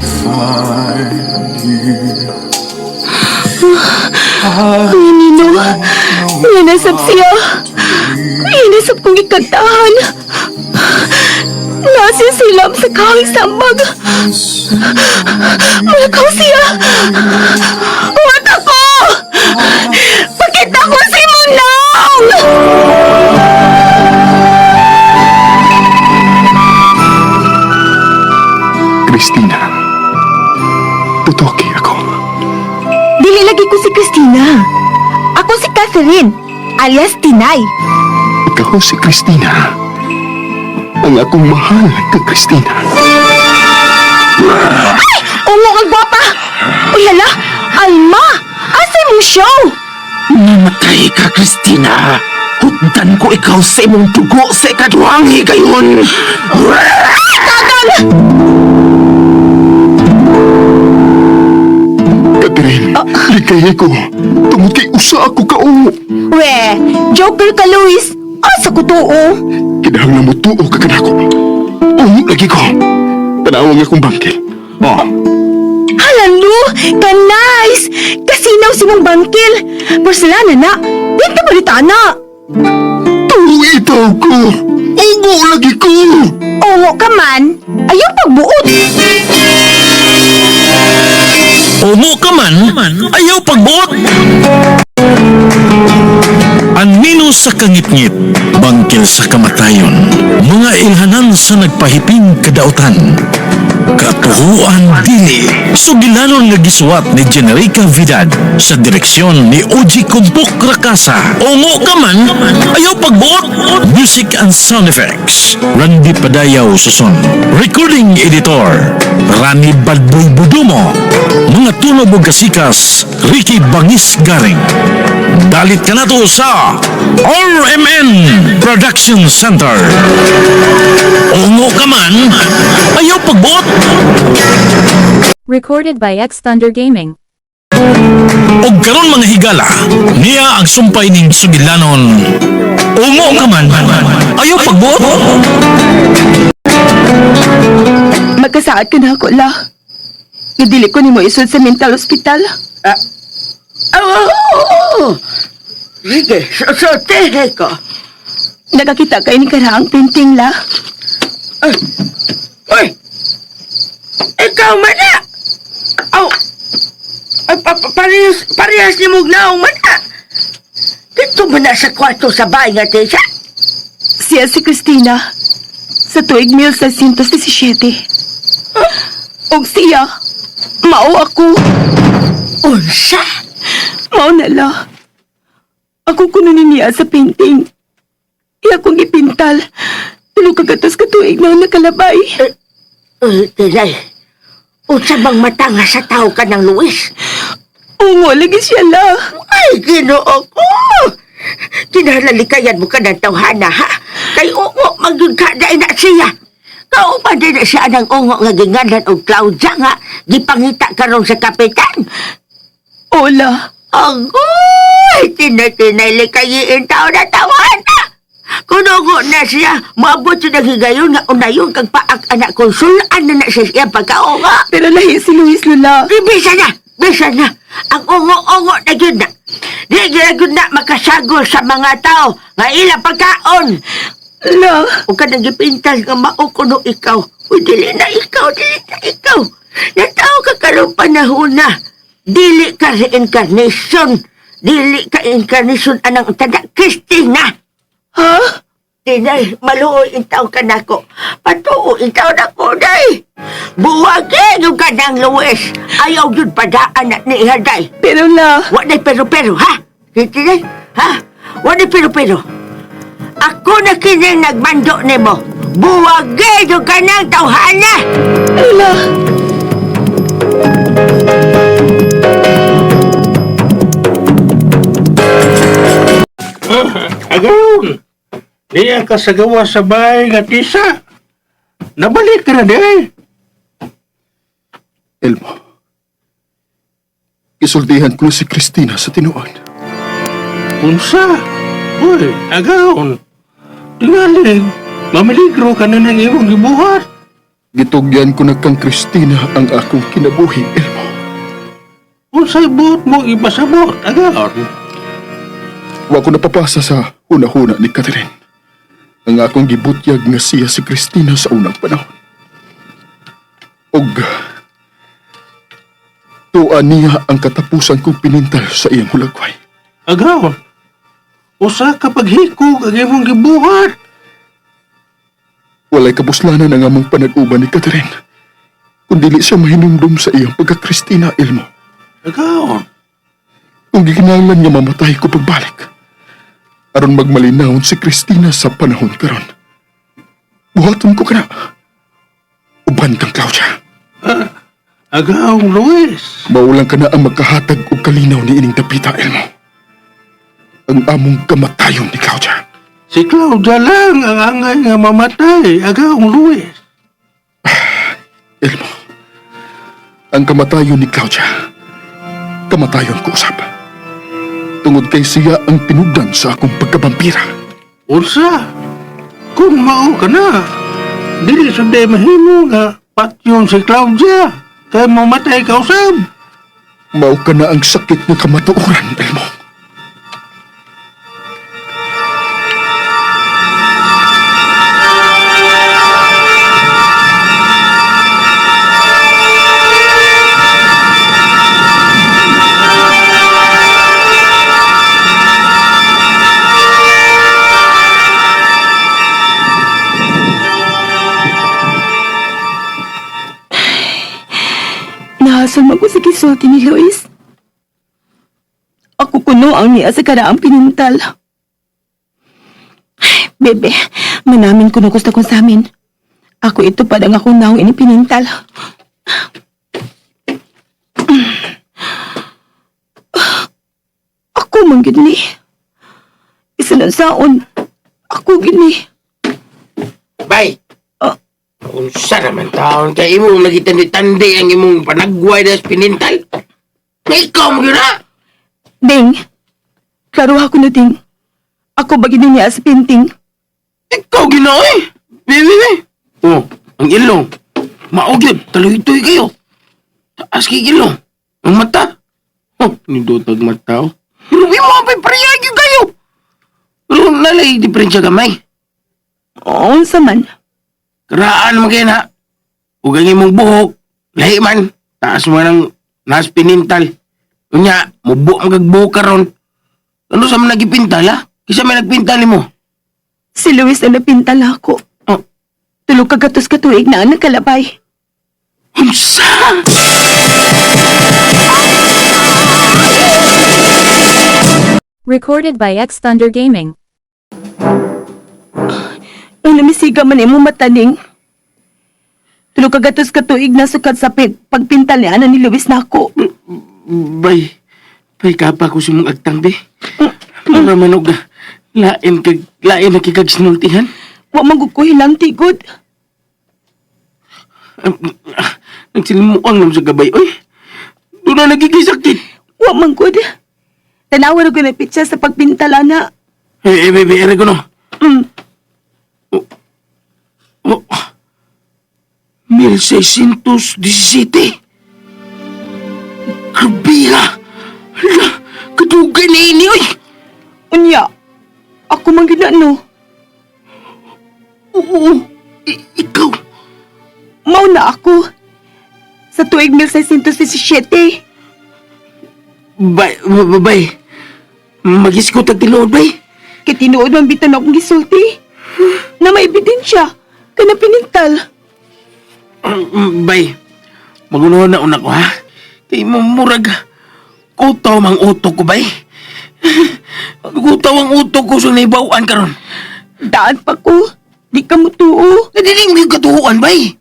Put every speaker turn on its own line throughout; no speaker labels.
Find you.
Ay, Nino. Nanasap siya. Ay, nasap kong ikantahan. Nasa silam sa kahoy sambag. Malakaw siya. Huwag ako! Pakita ko si Munong!
Christina, tutoki ako.
Dili lagi ko si Christina. Ako si Catherine, alias Tinay.
Ikaw si Christina. Ang akong mahal ka, Christina.
Ungo ang gwapa! Uy, hala! Alma! Asa mong show?
Namatay ka, Christina. Hugdan ko ikaw sa imong dugo sa ikaduhang higayon.
Catherine, likay ko. Tungod kay usa ako kaungo.
We, joker ka, Luis. Asa ko tuo?
Kinahanglan mo tuo ka kanako. Ungo lagi ko. Tanawang akong bangkil. Oh,
Hala, Lu! Ka-nice! Kasinaw si mong bangkil. Porcelana na. Dito balita na.
tuo itaw ko. Ungo lagi ko.
Ungo ka man, ayaw pagbuot.
Ungo ka man, ayaw pagbuot. Anino sa kangitngit, bangkil sa kamatayon, mga ilhanan sa nagpahiping kadautan. Katuhuan dili, sugilanon nga gisuwat ni Generica Vidad sa direksyon ni Oji Kumpok Rakasa. Ungo ka man, ayaw pagbuot. Music and sound effects, Randy Padayaw Suson. Recording editor, Rani Badboy Budumo. Mga tunog ug kasikas, Ricky Bangis Garing. Dalit ka na to sa RMN Production Center. Ungo ka man, ayaw pagbuot.
Recorded by X Thunder Gaming.
Og karon mga higala, niya ang sumpay ning sugilanon. Ungo ka man, ayaw pagbuot.
Magkasaad ka na ako, la. Nadili ko ni mo isod sa mental hospital.
Oh, sige, susultihin ko.
Nakakita kayo ni karaang painting, la.
Uy! Ikaw man na! Aw! Ay, parehas, parehas ni Mugnaw man na! Dito man na sa kwarto sa bahay nga, Tessa?
Siya si Christina. Sa tuig 1617. Og siya, mao ako.
Unsa?
Mao na la. Ako kuno ni niya sa painting. Iya kong ipintal. Tulo ka gatos ka tuig na nakalabay.
Uy, Tinay. Unsa bang mata nga sa tao ka ng Luis?
Ungo lagi siya la.
Ay, ginoo ko! Kinalalikayan mo ka ng tawhana, ha? Kay ungo, magyud ka na na siya. Kauban din na siya ng ungo nga ginganan og Claudia nga gipangita karon sa kapitan.
Ola.
Agoy! Tinay-tinay likayin tao na tawhana! Kung ungo na siya, maabot siya ng higayon nga unayon kag paak anak konsulaan na na siya siya pagkaungo.
Pero lahi si Luis Lula.
Di, bisa na! Bisa na! Ang ungo-ungo na yun na! Di gyud na makasagol sa mga tao nga ilang pagkaon!
La.
O ka nagipintas nga maukuno ikaw. Uy, dili na ikaw, dili na ikaw. Natao ka karong panahon na. Dili ka reincarnation. Dili ka incarnation anang tada Christina.
Ha?
Tinay, maluoy in tao ka nako. Patuo in tao nako, day. Buwagin yung ka ng Luis. Ayaw yun padaan na ni Ihaday.
Pero la.
Wa na pero-pero, ha? Tinay, ha? Wa na pero-pero. Ako na kini nagmando nimo. Buwagin yung ka ng tawhana.
La.
Agayon, niya ka sa gawa sa bahay nga tisa. Nabalik ka na di ay.
Elmo, isultihan ko na si Christina sa tinuod.
Unsa? Uy, agayon. Tingali, mamiligro ka na ng imong gibuhat.
Gitugyan ko na kang Christina ang akong kinabuhi, Elmo.
Unsay buot mo ipasabot, agaw?
Wa ko napapasa sa huna-huna ni Catherine. Ang akong gibutyag nga siya si Christina sa unang panahon. Og tuwa niya ang katapusan kong pinintal sa iyang hulagway.
Agaw, usa ka paghikog ang imong gibuhat.
Walay kabuslanan ang among panag-uban ni Catherine. Kung dili siya mahinumdum sa iyang pagka-Christina, Elmo.
Agaw,
Kung gikinahanglan nga mamatay ko pagbalik. Aron magmalinawon si Christina sa panahon karon. Buhaton ko kana. Uban kang Claudia.
Agaw, Luis.
Maulang ka na ang magkahatag og kalinaw ni ining dapita, Elmo. Ang among kamatayon ni Claudia.
Si Claudia lang ang angay nga mamatay. Agaw, Luis.
Elmo, ang kamatayon ni Claudia, kamatayon ko usap. Tungod kay siya ang tinugdan sa akong pagkabampira.
Unsa? Kung mao ka na, dili sa day mahimo nga patyon si Claudia. Kay mamatay ka usab.
Mao ka na ang sakit nga kamatuoran, Elmo.
Nahasol man ko sa gisulti ni Luis. Ako kuno ang niya sa karaang pinintal. Ay, bebe, manamin kuno gusto kong sa amin. Ako ito pa ang akong naong inipinintal. Ako man gid ni. Isa lang saon. Ako gid ni.
Bay!
Ah.
Unsa naman taon kay imong nagitandi-tandi ang imong panagway das pinintal? Nga ikaw mo yun ha?
Ding, klaro ako na ding. Ako ba gid ni niya sa painting?
Ikaw ginoo eh! Bebe, be! Oh, ang ilong. Mao gyud, taluy-tuy kayo. Taas kay ilong. Ang mata. Oh, nindotag mata oh. Pero imo pa'y pareha gyud kayo. Pero nalay diferensya gamay.
Oo, unsa man.
Karaan man kayo na. Ug ang imong buhok, lahi man. Taas mo ng nas pinintal. Unya, mubo ang gagbuhok karon. Ano sa man nagipintal ha? Kisa may nagpintal nimo.
Si Luis ang napintal ako.
Oh,
Tulog kagatos ka tuig na ang nagkalabay.
unsa?
Recorded by X Thunder Gaming.
Ang namisiga man imo mataning. Tulog kagatos ka tuig na sukat sa pagpintal ni ana ni Luis na ako.
Bay, bay kapa ko sa mong agtang be. Mura man og lain kag lain na kikag sinultihan.
Wa man gud ko hilang tigod.
Nagsilimuang nam sa gabay, oy. Doon na nagiging sakit.
Wa man gud. Tanawa ra ko na pitsa sa pagpintal ana.
Eh, eh, baby, ere ko no. Oh, 1617. Grabe ka. Hala, kadugay na ini, oy.
Unya. Ako man gid na no.
Oo, ikaw.
Mao na ako. Sa tuig 1617.
Bay, bay. Mag-isko tag tinuod, bay.
Kay tinuod man bitan akong gisulti. Na may ebidensya kana pinintal.
Bay, magunawa na una ko, ha? Kay mo murag, kutaw mang utok ko, bay. Kutaw ang utok ko sa naibawan karon.
Daan pa ko. Di ka mutuo.
Nadili mo yung katuhuan, bay.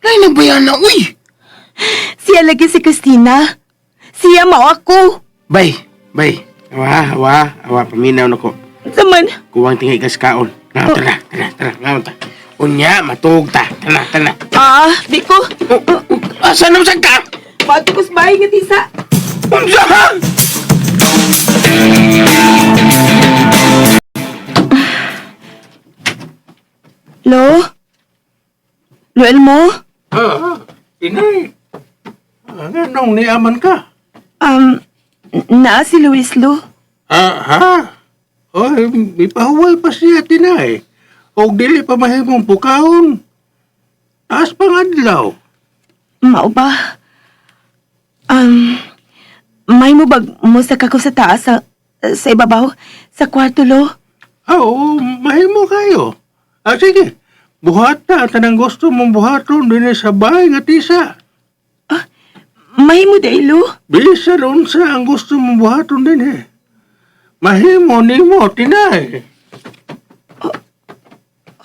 Lain na bayan na, uy.
Siya lagi si Christina. Siya mao ako.
Bay, bay. Awa, awa, awa, paminaw na ko.
Saman,
Kuwang tingay kas kaon. Nga, tara, tara, tara, nga, ta. Unya, matuog ta. Tara, tara.
ah, di ko.
Oh, oh, oh, asa naman ka?
Bato ko sa bahay nga tisa.
Unsa ha?
Lo? Lo Elmo?
Ah, inay. Ah, nganong niaman ka?
Naa si Luis, Lo.
Ah, ha? Oy, ipahuway pa siya, tinay. Og dili pa mahimong pukahon. Taas pang adlaw.
Mao ba? May mo bag mo sa kako sa taas sa ibabaw sa kwarto, Lo?
Ah, oo, mahimo kayo. Ah, sige. Buhat na, tanang gusto mong buhaton din sa bahay nga tisa.
May mo day, Lo?
Bisan unsa ang gusto mong buhaton din eh. Mahimo nimo, tinay.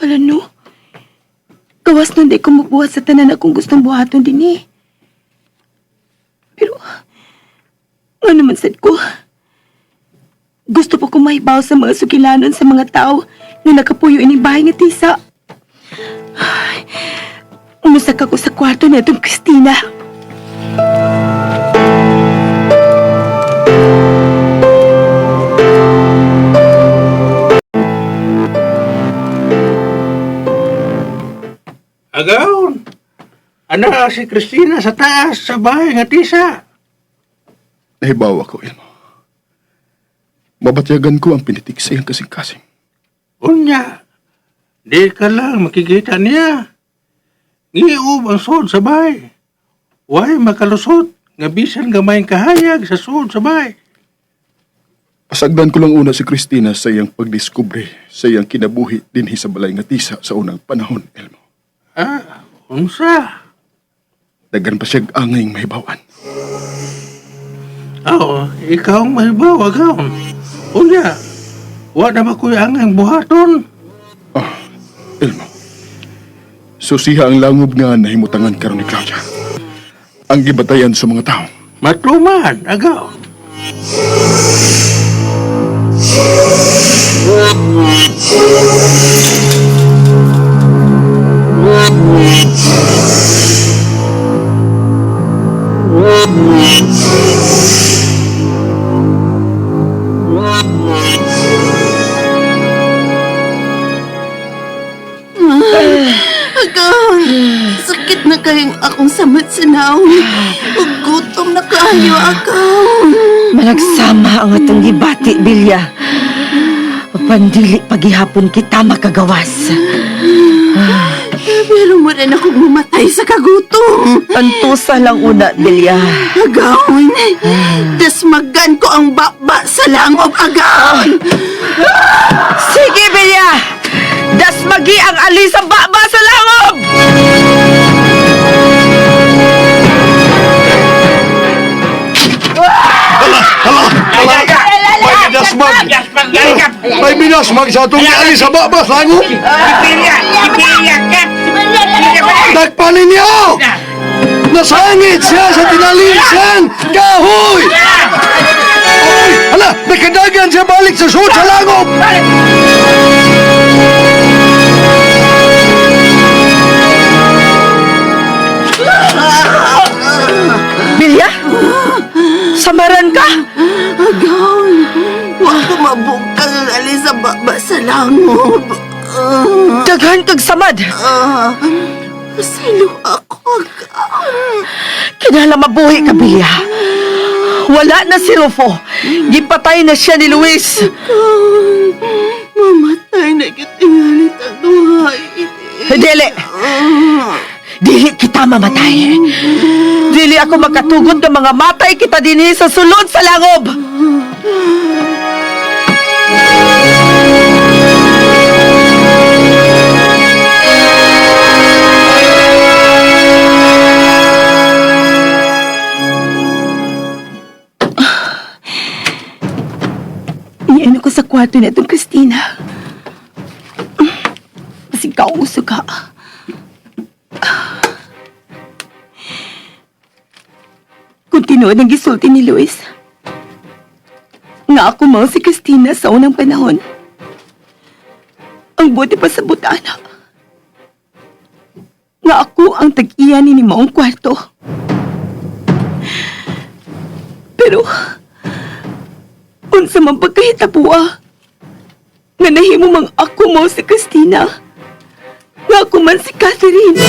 Ala, no. Gawas nun di ko magbuhat sa tanan akong gustong buhaton din eh. Pero, nga naman sad ko. Gusto pa ko mahibaw sa mga sugilanon sa mga tao na nakapuyo ining bahay nga tisa. Ay, umusak ako sa kwarto na itong Christina.
Agaon. Ana si Christina sa taas sa bahay nga tisa.
Nahibaw ako, Elmo. Mabatyagan ko ang pinitik sa iyang kasing-kasing.
Unya, di ka lang makikita niya. Ngiob ang suod sa bahay. Way makalusot nga bisan gamay kahayag sa suod sa bahay.
Pasagdan ko lang una si Christina sa iyang pagdiskubre sa iyang kinabuhi dinhi sa balay nga tisa sa unang panahon, Elmo.
Ah, unsa?
Daghan pa siyang angay mahibawan.
Oo, ikaw ang mahibaw, agaon. Unya, wa na ba ko'y angay buhaton?
Ah, Elmo. Susiha ang langob nga nahimutangan karon ni Claudia. Ang gibatayan sa mga tao.
Matuman, agaon.
Agaw, sakit na kayong akong samad sa naong. Ug gutom na kaayo, agaw.
Managsama ang atong gibati, Bilya. Pandili paghihapon kita makagawas.
Pero mo rin akong mamatay sa kagutom.
Antusa lang una, Bilya.
Agaw, dasmagan ko ang baba sa langob, agaw.
Sige, Bilya! Dasmagi ang ali sa baba sa langob!
May binasmag! May binasmag sa atong ali sa baba sa langob! Dagpan ninyo! Nasangit siya sa tinalisan! Kahoy! Oy! Hala! Nakadagan siya balik sa suod sa langob!
Bilya? Samaran ka?
Agaw, wa ko mabungkag ang ali sa baba sa langob. Ah,
Daghan kag samad!
ah, Pasaylo ako, agaw.
Kinahanglan mabuhi ka, Bilya. Wala na si Rufo. Gipatay na siya ni Luis.
Mamatay na kitingalit ang duhay.
Dili! Dili kita mamatay. Dili ako makatugot ng mga matay kita dinhi sa sulod sa langob.
Iyan ako sa kwarto na itong Christina. Basig ka uso ka. Kung tinuod ang gisulti ni Luis, nga ako mao si Christina sa unang panahon. Ang buti pa sa butana. Nga ako ang tag-iya ni maong kwarto. Pero, unsa man pagkahitabo ah. Nga nahimo mang ako mo si Christina. Nga ako man man si Catherine.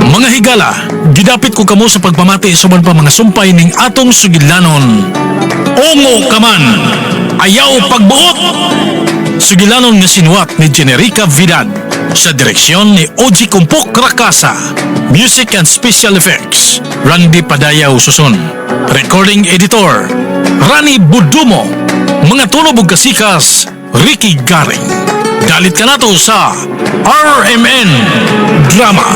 Mga higala, gidapit ko kamo sa pagpamati sa uban pa mga sumpay ning atong sugilanon. Ungo ka man, ayaw pagbuot! Sugilanon nga sinuwat ni Generica Vidad sa direksyon ni Oji Kumpok Rakasa. Music and Special Effects, Randy Padayaw Susun. Recording Editor, Rani Budumo. Mga tulob ug kasikas, Ricky Garing. Dalit ka nato sa RMN Drama.